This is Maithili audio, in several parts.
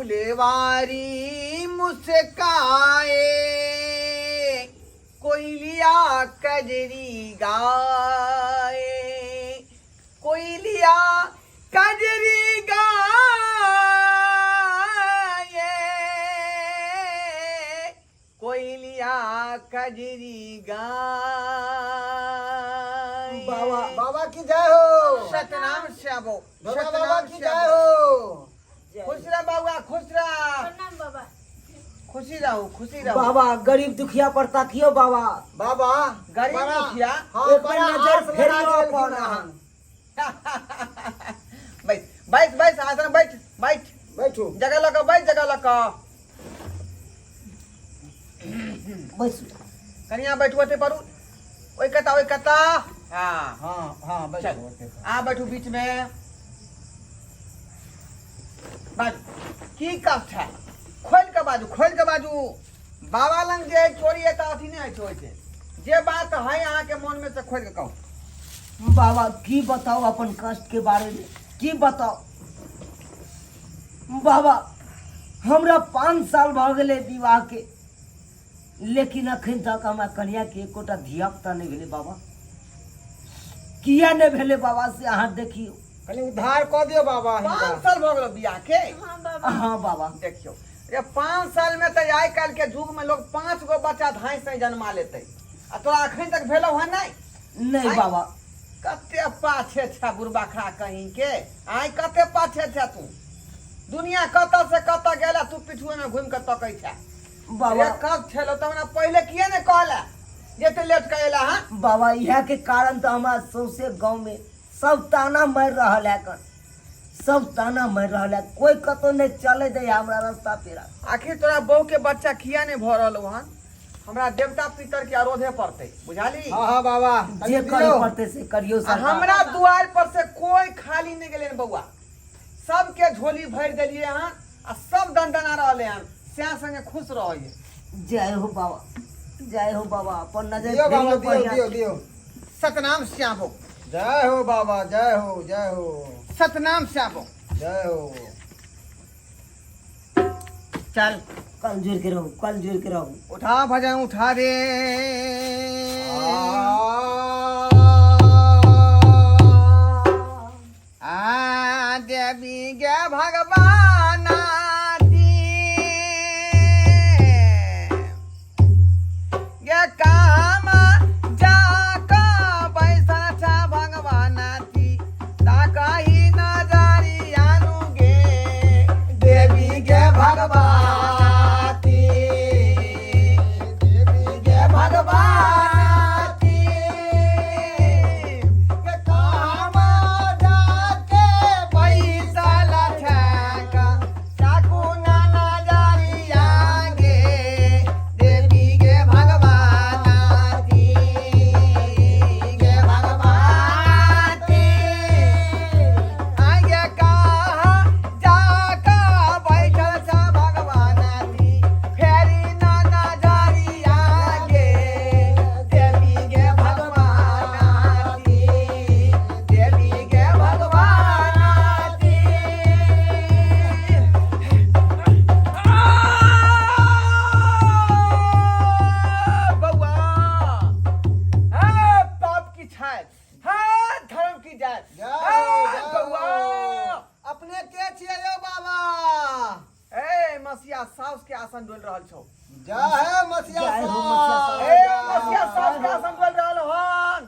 फुलवारी मुस्काए, कोयलिया कजरी गाए, कोयलिया कजरी गाए, कोयलिया कजरी गाए। बाबा बाबा की जय हो। सतनाम श्यामो। बाबा बाबा की जय हो। खुश रह बाबा, खुश रह। प्रणाम बाबा। खुशी रहू, खुशी रहू। बाबा, गरीब दुखिया पर ताकियो बाबा। बाबा, गरीब दुखिया? हाँ, एक बड़ा नजर आस लगा फेरियो के एलखिन अपन हन। बैठ बैठ बैठ, आसन बैठ बैठ। बैठू। जगह लऽ कऽ बैठ, जगह लऽ कऽ। बैस। कनिया, बैठू ओते परू, ओहि कता, ओहि कता। हाँ। हाँ हाँ, चल। बैठू ओते पर। आ बैठू बीच में। बाजू, की कष्ट है? खोल के बाजू, खोल के बाजू। बाबा लंग जे है चोरी है तऽ अथी नहि होइ छै, होइ छै जे बात है अहाँके मन में से खोल के कहू। बाबा, की बताओ अपन कष्ट के बारे में, की बताओ बाबा? हमरा 5 साल भऽ गेलै विवाह के, लेकिन अखन तक हमरा कन्या के एकोटा धिया पुता नहि भेलै बाबा। किया नहि भेलै बाबा, से अहाँ देखियौ। कनि उद्धार कऽ दियौ बाबा हिनका। 5 साल भऽ गेल बियाह के? हाँ बाबा। हाँ बाबा। देखियौ रे, 5 साल में तऽ आइ काल्हि के युग में लोग पांच गो बच्चा धाँइ से जन्मा लेतै आ तोरा अखन तक भेलौ हन नहि? नहि बाबा। कते पाछे छै बुढ़बखरा कहीं के। आइ कते पाछे छै तू? दुनिया कतऽ से कतऽ गेला, तू पिछुए में घुमि कऽ तकै छै। बाबा। रे, कब छेलो तब हमरा पहिले किए ने कहला जे एते लेट के एला? हँ। बाबा, इएह के कारण तऽ हमरा सौंसे गाँव में सब ताना मारि रहल है कन, सब ताना मारि रहल है। कोई कतौ नहि चले दै हमरा रास्ता पेरा। आखिर तोरा बहू के बच्चा किया नहि भऽ रहल हन? हमरा देवता पितर के अरोधे पड़तै, बुझाली? हाँ हाँ बाबा, कनि जे करे दियौ। पड़तै से करियौ आ सरकार। हमरा दुआर पर से कोई खाली नहि गेलै हन बौआ। सबके झोली भरि देलियै हन आ सब दनदना रहलै हन, सएह संगे खुश रहैए। जय हो बाबा, जय हो बाबा, अपन नजर दियौ बाबा। फेरियौ दियौ। बढ़िया। दियौ दियौ। सतनाम श्याम हो। जय हो बाबा, जय हो, जय हो। सतनाम श्याम हो। जय हो। चल। कल जोड़ के रहू, कल जोड़ के रहू। उठा भजन, उठा रे। आ देवी गे भगवान गे, काम जाक बैसा छा भगवान ता कही नजरियानु गे, देवी गे भगवती, देवी गे भगवती, के काम जाके बैसल छेक, चाकू ना नजरिया गे, देवी गे भगवती, गे भगवती। आगे कहा जाका बैठल छ भगवान फेरी ना नजरिया गे, देवी गे भगवान, देवी गे भगवान। बौआ, हे पाप की छाय, हे धर्म की जय। जय हो, हे जय हो। बौआ। अपने के छियै यौ बाबा? ए मसिया साउस के आसन डोल रहल छौ। जय हे मसिया जय हो मसिया साहब। साहब। ए मसिया साउस के आसन डोल रहल हन।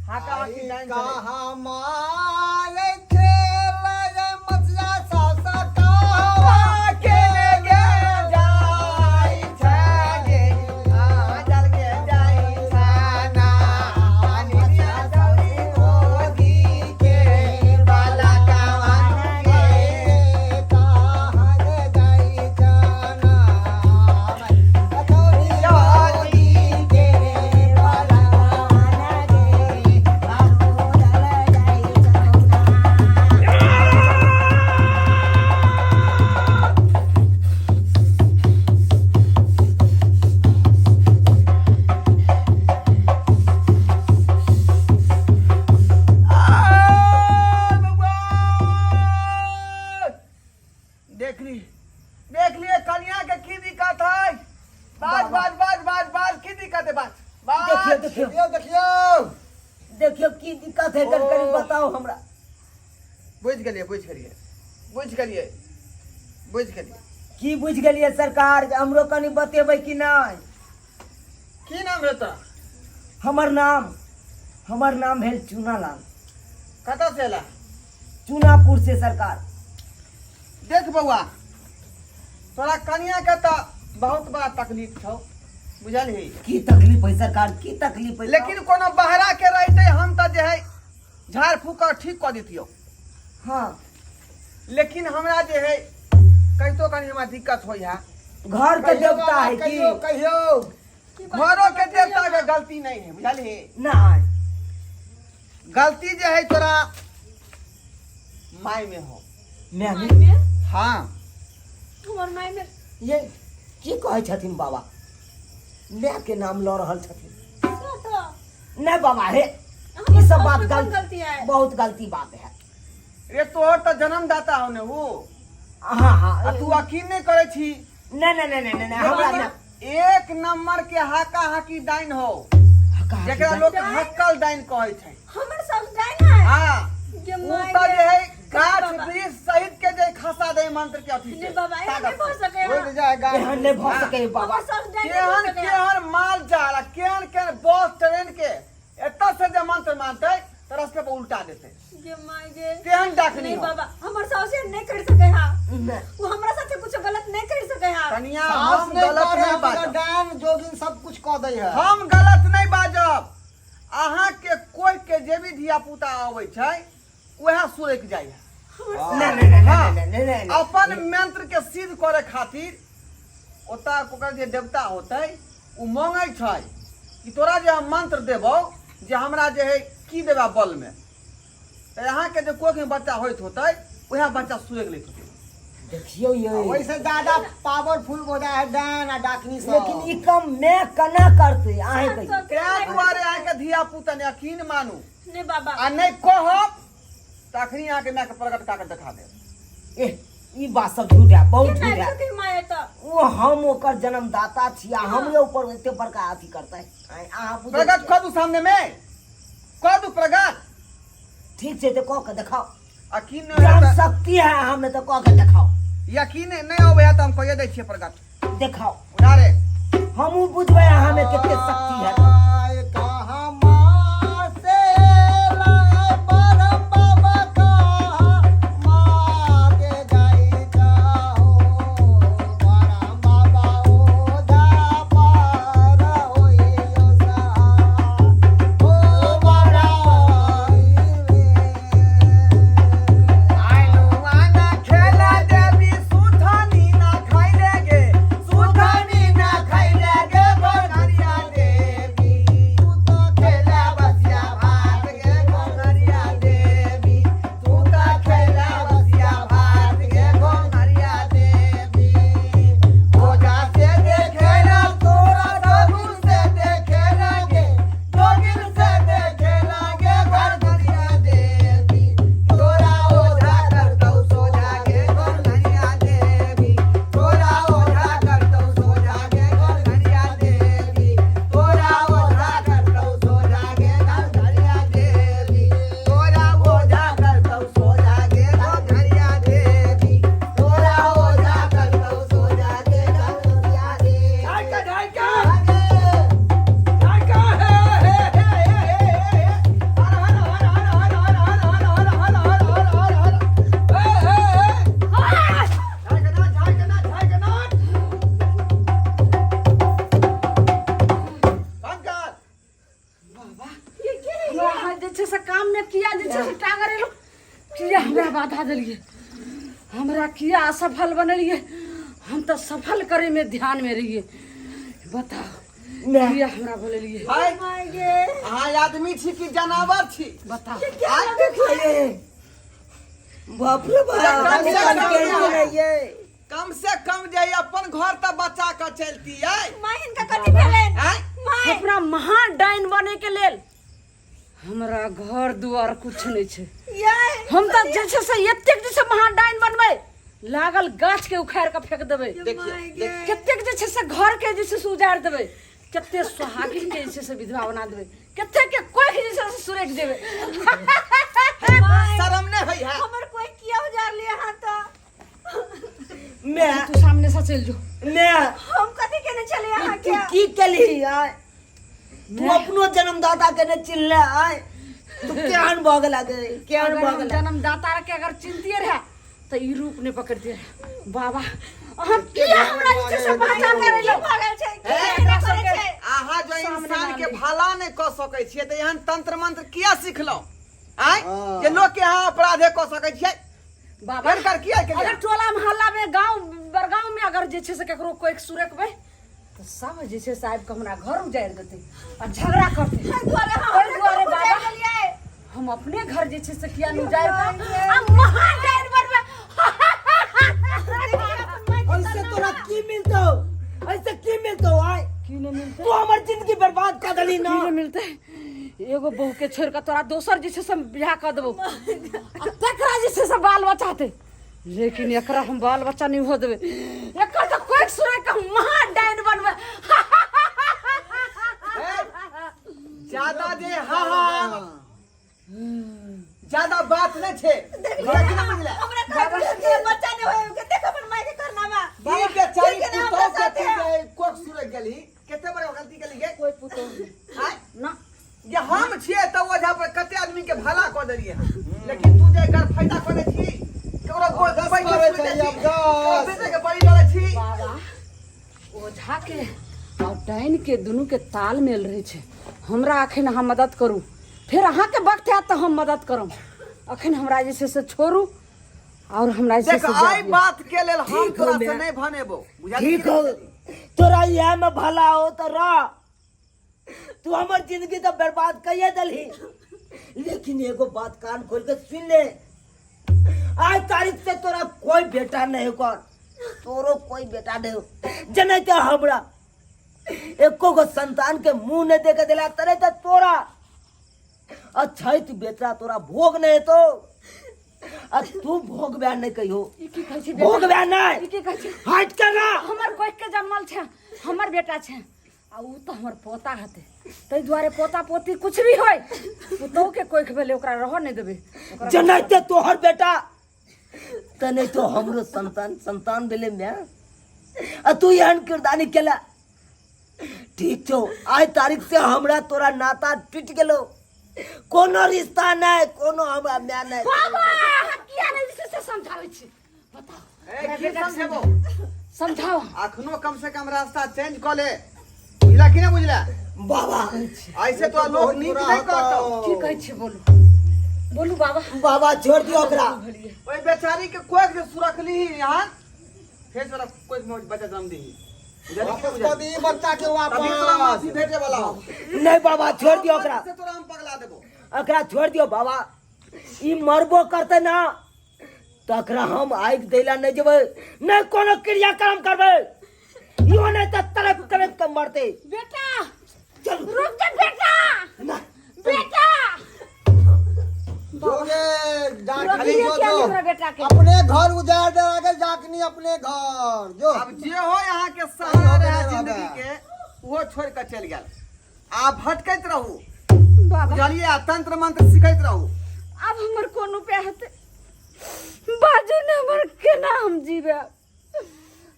हाका हाकी डाइन चले। कहाँ मारे खेल रे मसिया साहब, कहाँ के गे जाई छै गे, आ जल के जाई छै ना, निनिया चौरी गोदी के बाला कावन गे। कहाँ रे जाई जाना कचौड़ी गोदी के बाला। देखियौ की दिक्कत है कनि कनि ओ। बताउ हमरा। बुझि गेलियै, बुझि गेलियै, बुझि गेलियै, बुझि गेलियै। की बुझि गेलियै सरकार, हमरो कनि बतेबै कि नहि? की नाम भेल तोरा? हमर नाम, हमर नाम भेल चूनालाल। कतऽ से एला? चूनापुर से सरकार। देख बौआ, तोरा कनिया के तऽ बहुत बड़ा तकलीफ छौ, बुझलही? की तकलीफ है सरकार, की तकलीफ है? लेकिन कोनो बहरा के रहते हम तऽ जे है झाड़ फूक कर ठीक कऽ दितियौ। हाँ। लेकिन हमरा जे है कहितो कनि हमरा दिक्कत होइ है। घर के कहियो देवता बाबा, है की? कहियो कहियो। घरों के देवता के गलती नहीं है, बुझलही? नहीं। गलती जे है तोरा माय में हो। माय में? में? हाँ। हमर माय में? ये की कहै छथिन बाबा, माय के नाम लऽ रहल छथिन। से तऽ नहीं बाबा हे, हमर ई सब सासु बात कोन गलती, गलती है? बहुत गलती बात है। रे तोहर तऽ जन्मदाता हो ने वो। हाँ हाँ। आ तू यकीन नहीं करै छी? नहीं नहीं नहीं नहीं नहीं, हमरा ना। एक नंबर के हाका हाकी डाइन हो, हाका जेकरा हाकी। लोग हक्कल डाइन कहै छै। हमर सब डाइन है? हाँ। जे उ माय तऽ गे। जे है गाछ बाबा। वृक्ष सहित के जे खसा दे मंत्र के अथी से। नहीं बाबा, एहन ताकत नहीं भऽ से। सकैए। होइत जाय गाछ। एहन नहीं भऽ सकै बाबा। हमर सब डाइन नहीं भऽ केहन सकैए। केहन माल जाल आ केहन केहन बस ट्रेन के एतऽ से जे मंत्र मानतै तऽ रास्ते पर उल्टा देतै। गे माय गे। केहन डाकनी नहीं हो। बाबा, हमर सास एहन नहीं कर सकै हा। नहीं। वो हमरा साथे कुछ गलत नहीं कर सकै हा। कनिया, सास हम नहीं गलत करे, नहीं मगर बाजब। डाइन जोगिन सब कुछ कऽ दै है। हम गलत नहीं बाजब। अहाँ के कोई के जे भी धिया पुता आबै छै वएह सुरक जाइ है। नहीं नहीं नहीं हाँ। नहीं नहीं नहीं नहीं। अपन मंत्र के सिद्ध करे खातिर ओता ओकर जे देवता होतै उ मांगै छै कि तोरा जे हम मंत्र देबौ जे हमरा जे है की देबा बल में, तऽ अहाँ के जे कोख में बच्चा होइत होतै वएह बच्चा सुरक लैत होतै। देखियौ ये। ओहिसे ज्यादा पावरफुल हो जाए है डाइन आ डाकनी सब। लेकिन ई काम मैं कना करते अहें कहियौ। तें दुआरे अहाँके धिया पुता ने यकीन मानू। नहीं बाबा। आ नहीं कहब तऽ अखनी अहाँके मायके प्रकट कऽ के देखा देब। एह, ई बात सब झूठ है, बहुत केना झूठ है। करतै माय तऽ? वो हम ओकर जन्मदाता छी आ हमरे ऊपर एते बड़का अथी करतै। आँय, अहाँ बुझै प्रकट छियै। कऽ दू सामने में, कऽ दू प्रकट। ठीक छै तऽ कऽ के देखाउ। यकीन नहि जहन होयत तऽ- शक्ति है हमें तऽ कऽ के देखाउ। यकीन नहि अबै है तऽ हम कहिए दै छियै प्रकट। देखाउ। उठा रे। हमहूँ बुझबै अहाँ में कते शक्ति है। आय कहाँ माँ से लाय परम बाबा कहाँ माँ के जाई जाओ परम बाबा ओझा पार होइयो सा ओ बड़ा खेला देवी सुथनी ना खाइले गे, सुथनी ना खाइले गे गोनरिया देवी, तू तो खेला बसिया भात गे गोनरिया देवी, तू तो खेला बसिया भात गे गोनरिया देवी, ओझा से देखेला तोरा सगुन से देखेला गे, जोगिन से देखेला गे गोनरिया देवी, तोरा ओझा करतौ सोझा गे गोनरिया देवी, तोरा ओझा करतौ सोझा गे गोनरिया देवी, तोरा ओझा करतौ सोझा गे गोनरिया देवी, तोरा ओझा करतौ सोझा गे गोनरिया देवी, तोरा ओझा करतौ सोझा गे गोनरिया देवी। हमरा अहाँ जे छै से काममे किया जे छै से टांगर एलहुँ, किया हमरा बाधा देलियै, हमरा किया असफल बनेलियै? हम तऽ सफल करैमे ध्यानमे रहियै, बताउ किया हमरा बोलेलियै? अहाँ आदमी छी कि जनावर छी? बताउ। बाप रे बाप, कम से कम कम ये। कम से कम जे अपन घर तऽ बचा कऽ चलती आय। माय, हिनका कथी भेलनि? आँय? माय, अपना महान डाइन बने के लेल हमरा घर दुआर कुछ नहि छै। ये हम तऽ जे छै से एतेक जे छै महान डाइन बनबै लागल गाछ के उखाड़ के फेंक देबै, देखियौ, कतेक जे छै से घर के जे छै से उजाड़ि देबै, कते सोहागिन के जे छै से विधवा बना देबै, कते के कोई जे छै से सुरक देबै। शरम नहि होइ है? हमर कोई किया उजार लिए हां तो मैं तू सामने से चल जो। मैं हम कथी केने छलिए अहाँ तू के? की केलही आय? तू अपनो जन्मदाता के ने चिन्हले आय? तू केहन भऽ गेला गे, केहन अगर भऽ हम गेला? जन्मदाता के अगर चिन्हतिए रहे तऽ ई रूप नहि पकड़तिए रहे। बाबा, अहाँ किया हमरा जे छै से बाधा करै की लए? भऽ गेल छै? की हे, एना करै छै? अहाँ जो सामने इंसान के वाली। भला नहि कऽ सकै छियै तऽ एहन तंत्र मंत्र किया सिखलहुँ आँय हाँ। जे लोक के अहाँ अपराधे कऽ सकै छियै? बाबा, एहन किया केलियै? अगर टोला मोहल्ला में, गांव बड़गांव में अगर जे छै से केकरो कोई सुरकबै तऽ सब जे छै से आबि कऽ हमरा घर उजाड़ि देतै आ झगड़ा करतै। एहि दुआरे अहाँ एहि हमरा दुआरे घर बाबा, उजाड़ि देलियै। हम अपने घर जे छै से किया नहि उजाड़ि कऽ आ महा डाइन बनबै। ऐसे तोरा की मिलतौ? ऐसे की मिलतौ आय? की नहि मिलतै? तू हमर जिंदगी बर्बाद कऽ देली ना। की नहि मिलतै? एगो बहू के छोड़ि कऽ तोरा दोसर जे छै से हम बियाह कऽ देबौ आ तकरा जे छै से बाल बच्चा हेतै, लेकिन एकरा हम बाल बच्चा नहि हो देबै। एकर तऽ कोइ सुनै के महा डाइन बनबै। ज्यादा जे हा हा ज्यादा बात नहि छै, बुझला कि नहि बुझला? हमरा कहै छै कि बच्चा नहि होय के, देख अपन माय के करनामा। ई बेचारी ठीक है ना, पुतहु हमरा के साथे। तू जे कोख सुरक गेलही, कते बड़ा गलती केलही गे? कोई पुतोह आँय? ना। जे हम छियै तऽ ओझा पर कते आदमी के भला कऽ देलियै हन, लेकिन तू जे एकर फायदा कऽ दै छी, केकरो गोड़ दस पैर करै छुइ दै छै, छी, आब दस। केकरो बेटे के बलि दऽ दै छी। बाबा, ओझा के और डाइन के दुनू के तालमेल रहै छै। हमरा अखन अहाँ मदद करू, फेर अहाँके वक्त आयत तऽ हम मदद करब। अखन हमरा जे छै से छोड़ू और हमरा जे छै देख, से जाय एहि दिअ। बात के लेल हम ठीक हो तोरा से मैं। नहि भनेबो, बुझलियै? ठीक हो, तोरा इएह में भला हो तो रह। तू हमर जिंदगी तो बर्बाद कहिए दलही, लेकिन एगो बात कान खोल के सुन ले, आज तारीख से तोरा कोई बेटा नहीं कर, तोरो कोई बेटा नहीं हो। जने के हमरा एको गो संतान के मुंह नहीं देखे दिला तरे तो तोरा अच्छा तू बेटा तोरा भोग नहीं तो आ तू भोग बया नहीं कहियो। ई की कहै छै बेटा? भोग बया नहीं। ई की कहै छै? हट के ना। हमर कोख के जन्मल छै, हमर बेटा छै आ उ तऽ हमर पोता हेतै। ताहि दुआरे पोता पोती कुछ भी होय, पुतोहु के कोख भेलै, ओकरा रहऽ नहि देबै ओकरा। जनाइते तोहर बेटा तऽ नहि तो हमरो संतान संतान भेलै माय, आ तू एहन किरदानी केला। ठीक छौ, आइ तारीख से हमरा तोरा नाता टूटि गेलो, कोनो रिश्ता नहि, कोनो हमरा माय नहि। बाबा, अहाँ किया नहि जे छै से समझाबै छी, बताउ? ए, की समझेबो? समझाओ। अखनो कम से कम रास्ता चेंज कऽ ले, बुझला कि नहि बुझला? बाबा, ऐसे तो लोग नीक बुरा नहि होतौ। कहतौ। की कहै छी? बोलू, बोलू बाबा। बाबा, छोड़ दियौ ओकरा। ओहि बेचारी के कोख जे सुरखली यहाँ, फेर तोरा कोख में बच्चा जन्म दीही, बुझलही कि नहि वापस कऽ बुझलही? दी बच्चा के तभी तोरा वापस। माफी भेटे वाला हो। नहि बाबा, छोड़ दियौ ओकरा। से तोरा हम पगला देबो। ओकरा छोड़ दियौ बाबा। ई मरबो करतै ना तऽ एकरा हम आगि दैला नहि जेबै, नहि कोनो क्रियाक्रम करबै। इहो नहि तऽ तड़प तड़प के मरतै। बेटा, चल, रुक जा बेटा। ना। बेटा। जो गे डाकनी, रोकिए जो किया जो हमरा बेटा के? अपने घर उजाड़ दे आगे डाकनी, अपने घर जो। अब जे हो यहाँ के सहारा रहे रहबे। जिंदगी के, वो छोड़ के चल गेल। आ भटकैत रहू। बाबा। बुझलियै? आ तंत्र मंत्र सिखैत रहू। आब हमर कोन उपाय हेतै? बाजू ने, हमर केना हम जीबै?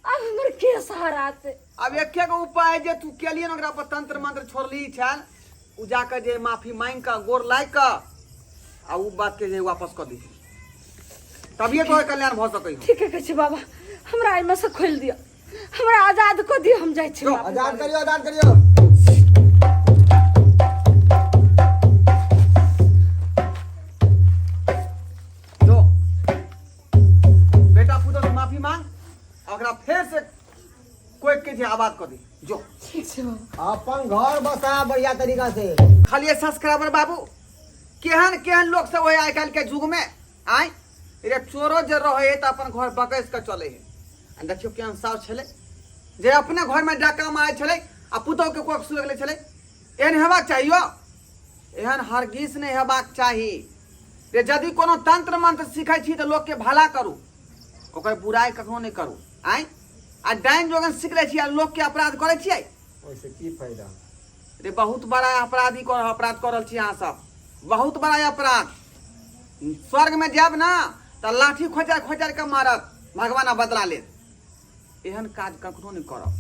आब हमर के सहारा छै? अब एके गो उपाय जे तू केलिए ने ओकरा पर तंत्र मंत्र छोड़ली छल, उ जाके जे माफी मांग के गोर लाग के आ उ बात के जे वापस कऽ दी, तभिए तोहर कल्याण भऽ सकै हो। ठीके कहै छी बाबा, हमरा एहिमे से खोलि दिअ, हमरा आजाद कऽ दिअ, हम जाइ छी। माफी आजाद करियो, आजाद करियो। जो बेटा पुतोह से माफी मांग आ ओकरा फेर से कोई के जे आबाद कऽ दी, जो। ठीक छै बाबा। अपन घर बसा बढ़िया तरीका से। खाली सब्सक्राइबर बाबू, केहन केहन लोक सब है आइ काल्हि के युग में आय रे। चोरो जे रहे है तऽ अपन घर बकैस के चले है, आ देखियौ केहन साव छलै जे अपने घर में डाका मारै छलै आ पुतोह के कोख सुरगले छलै। एहन हेबाक चाहियो? एहन हरगिज नहि हेबाक चाही रे। यदि कोनो तंत्र मंत्र सीखै छी तऽ लोकके भला करू, ओकर बुराइ कखनो नहि करू। आँय, आ डाइन जोगन सीख लै छी आ लोकके अपराध करै छियै, ओहिसे की फायदा? रे बहुत बड़ा अपराधी कर अपराध कर रहल छी अहाँ सब, बहुत बड़ा अपराध। स्वर्ग में जायब ना तऽ लाठी खोजर खोजर के मारत भगवान, आ बदला लेत। एहन काज कखनो नहि करब।